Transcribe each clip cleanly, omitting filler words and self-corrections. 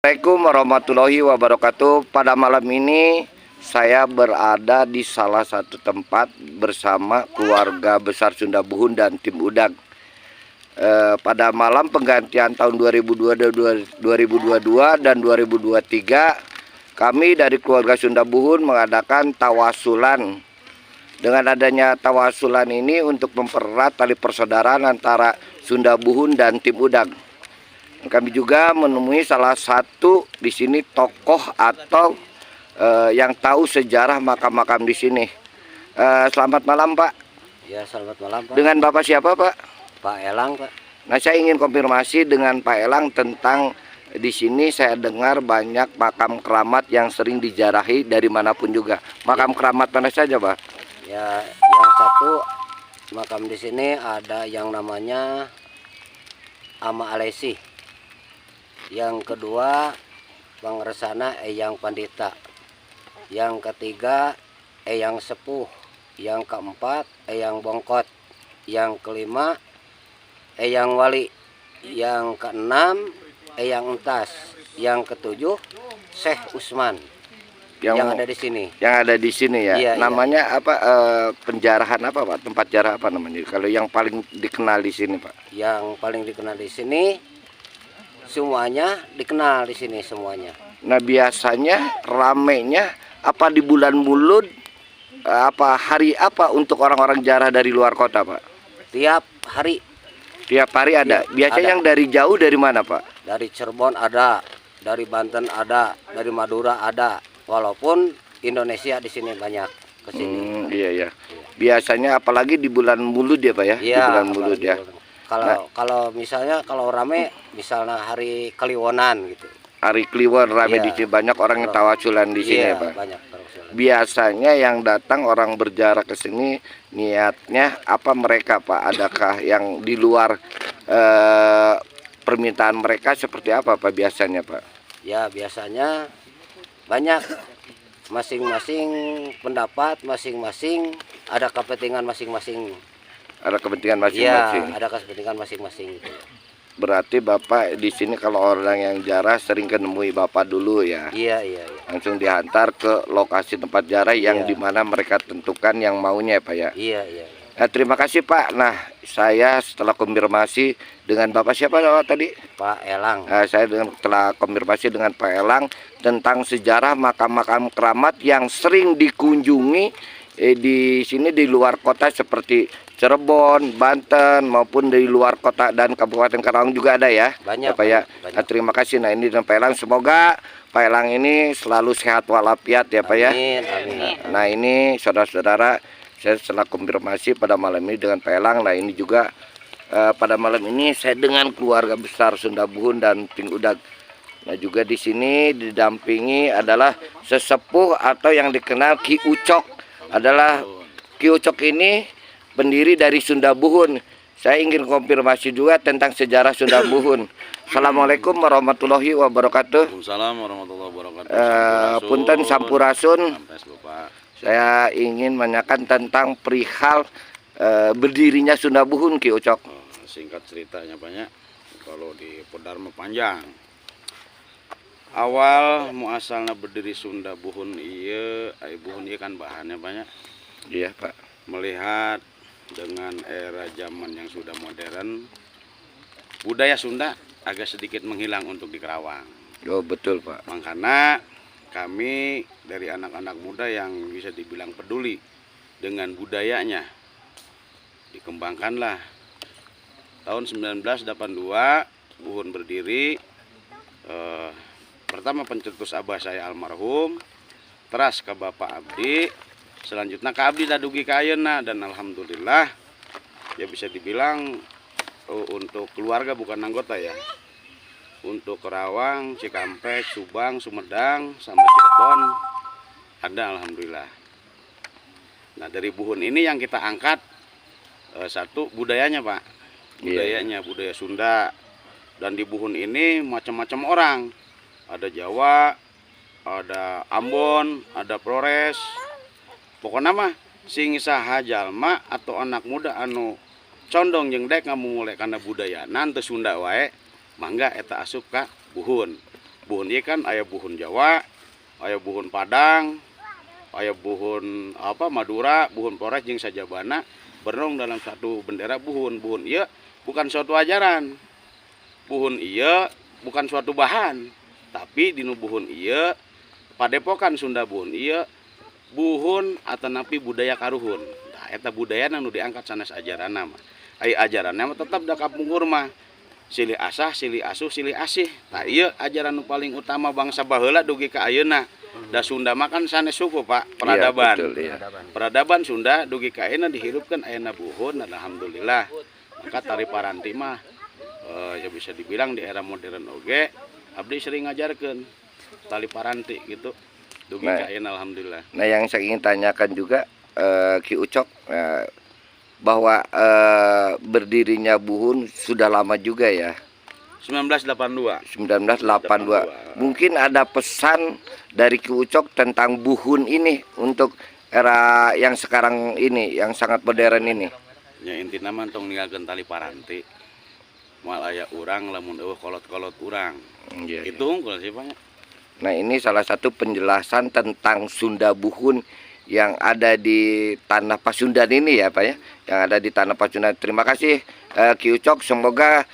Assalamualaikum warahmatullahi wabarakatuh. Pada malam ini saya berada di salah satu tempat bersama keluarga besar Sunda Buhun dan tim Udag. Pada malam penggantian tahun 2022, 2022 dan 2023, kami dari keluarga Sunda Buhun mengadakan tawasulan. Dengan adanya tawasulan ini untuk mempererat tali persaudaraan antara Sunda Buhun dan tim Udag. Kami juga menemui salah satu di sini tokoh atau yang tahu sejarah makam-makam di sini. Selamat malam, Pak. Ya, selamat malam, Pak. Dengan Bapak siapa, Pak? Pak Elang, Pak. Nah, saya ingin konfirmasi dengan Pak Elang tentang di sini saya dengar banyak makam keramat yang sering dijarahi dari manapun juga. Makam keramat mana saja, Pak? Ya, yang satu makam di sini ada yang namanya Ama Alesi. Yang kedua Pangresana Eyang Pandita. Yang ketiga Eyang Sepuh. Yang keempat Eyang Bongkot. Yang kelima Eyang Wali. Yang keenam Eyang Entas. Yang ketujuh Syekh Usman yang ada di sini. Yang ada di sini ya. Iya. Namanya apa, penjarahan apa, Pak? Tempat jarah apa namanya? Kalau yang paling dikenal di sini, Pak. Yang paling dikenal di sini, semuanya dikenal di sini semuanya. Nah, biasanya ramenya apa di bulan Mulud, apa hari apa untuk orang-orang jarah dari luar kota, Pak? Tiap hari. Tiap hari ada. Iya, Biasanya ada. yang dari jauh dari mana, Pak? Dari Cirebon ada, dari Banten ada, dari Madura ada. Walaupun Indonesia di sini banyak ke sini. Iya. Biasanya apalagi di bulan Mulud ya, Pak, ya? Di Iya, bulan Mulud apalagi ya. Kalau Nah. kalau misalnya kalau rame misalnya hari Kliwonan gitu. Hari Kliwon rame Iya. di sini, banyak orang yang tawasulan di sini Iya, ya, Pak. banyak tawasulan. Biasanya yang datang orang berjarah ke sini niatnya apa mereka, Pak? Adakah yang di luar permintaan mereka seperti apa, Pak, biasanya, Pak? Ya, biasanya banyak masing-masing pendapat, masing-masing ada kepentingan masing-masing. Ada kepentingan Iya, masing-masing. ada kepentingan masing-masing gitu. Berarti Bapak di sini kalau orang yang jarah sering kenemui Bapak dulu ya. Iya. Langsung diantar ke lokasi tempat jarah yang dimana mereka tentukan yang maunya ya, Pak, ya. Iya. Nah, terima kasih, Pak. Nah, saya setelah konfirmasi dengan Bapak siapa Bapak tadi? Pak Elang. Nah, saya telah konfirmasi dengan Pak Elang tentang sejarah makam-makam keramat yang sering dikunjungi di sini di luar kota seperti Cirebon, Banten, maupun dari luar kota dan Kabupaten Karawang juga ada ya. Banyak, ya, Pak, ya. banyak, banyak. Nah, terima kasih. Nah, ini dengan Pak Elang, semoga Pak Elang ini selalu sehat walafiat ya, Pak, ya. Amin, amin. Nah, ini saudara-saudara, saya setelah konfirmasi pada malam ini dengan Pak Elang. Nah, ini juga pada malam ini saya dengan keluarga besar Sunda Buhun dan Ting Udag. Nah, juga di sini didampingi adalah sesepuh atau yang dikenal Ki Ucok. Adalah Ki Ucok ini pendiri dari Sunda Buhun. Saya ingin konfirmasi juga tentang sejarah Sunda Buhun. Assalamualaikum warahmatullahi wabarakatuh. Waalaikumsalam warahmatullahi wabarakatuh. Punten, sampurasun. Sampes, Bapak. Saya ingin menanyakan tentang perihal berdirinya Sunda Buhun, Ki Ucok. Oh, singkat ceritanya banyak. Kalau di Podar mah panjang. Awal muasalna berdiri Sunda Buhun iya, ai Buhun iya kan bahannya banyak. Iya, Pak. Melihat dengan era zaman yang sudah modern, budaya Sunda agak sedikit menghilang untuk di Karawang. Oh, betul, Pak. Makanya kami dari anak-anak muda yang bisa dibilang peduli dengan budayanya, dikembangkanlah. Tahun 1982 Buhun berdiri. Pertama pencetus abah saya almarhum, teras ke Bapak Abdi, selanjutnya ke Abdi dugi ka ayeuna, dan alhamdulillah ya bisa dibilang untuk keluarga bukan anggota ya. Untuk Karawang, Cikampek, Subang, Sumedang, sama Cirebon ada, alhamdulillah. Nah, dari Buhun ini yang kita angkat satu budayanya, Pak. Budayanya budaya Sunda. Dan di Buhun ini macam-macam orang. Ada Jawa, ada Ambon, ada Flores. Pokoknya mah sing saha jalma atau anak muda anu condong jeung dek ngamumule kana budaya teu Sunda wae, mangga eta asup ka Buhun. Buhun ieu kan aya buhun Jawa, aya buhun Padang, aya buhun apa Madura, buhun Flores jeung sajabana bernaung dalam satu bendera buhun. Buhun ieu bukan suatu ajaran. Buhun ieu bukan suatu bahan, tapi dinu buhun ieu padepokan Sunda Buhun ieu buhun atanapi budaya karuhun. Nah, eta budaya nu diangkat sanes ajaranna mah. Ai ajaranna mah tetep da kapungkur mah silih asah, silih asuh, silih asih. Tah, ieu ajaran nu paling utama bangsa baheula dugi ka ayeuna. Da Sunda mah kan sanes suku, Pak, peradaban. Iya, betul, iya. Peradaban Sunda dugi ka ayeuna dihirupkeun ayeuna buhun dan alhamdulillah. Maka tali paranti mah ya bisa dibilang di era modern oge abdi sering ngajarkeun tali paranti gitu. Dugi Nah. ka ayeuna alhamdulillah. Nah, yang saya ingin tanyakan juga Ki Ucok bahwa berdirinya Buhun sudah lama juga ya. 1982. 1982. Mungkin ada pesan dari Ki Ucok tentang Buhun ini untuk era yang sekarang ini, yang sangat modern ini. Ya, intina mah tong ninggalkeun tali paranti. Moal aya urang lamun euweuh kolot-kolot urang. Iya. Itu hungkul sih, Pak. Nah, ini salah satu penjelasan tentang Sunda Buhun yang ada di tanah Pasundan ini ya, Pak ya, yang ada di tanah Pasundan. Terima kasih Ki Ucok, semoga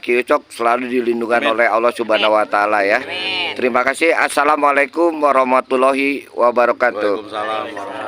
Ki Ucok selalu dilindungi Amin. Oleh Allah Subhanahu wa taala ya. Amin. Terima kasih. Assalamualaikum warahmatullahi wabarakatuh. Waalaikumsalam warahmatullahi.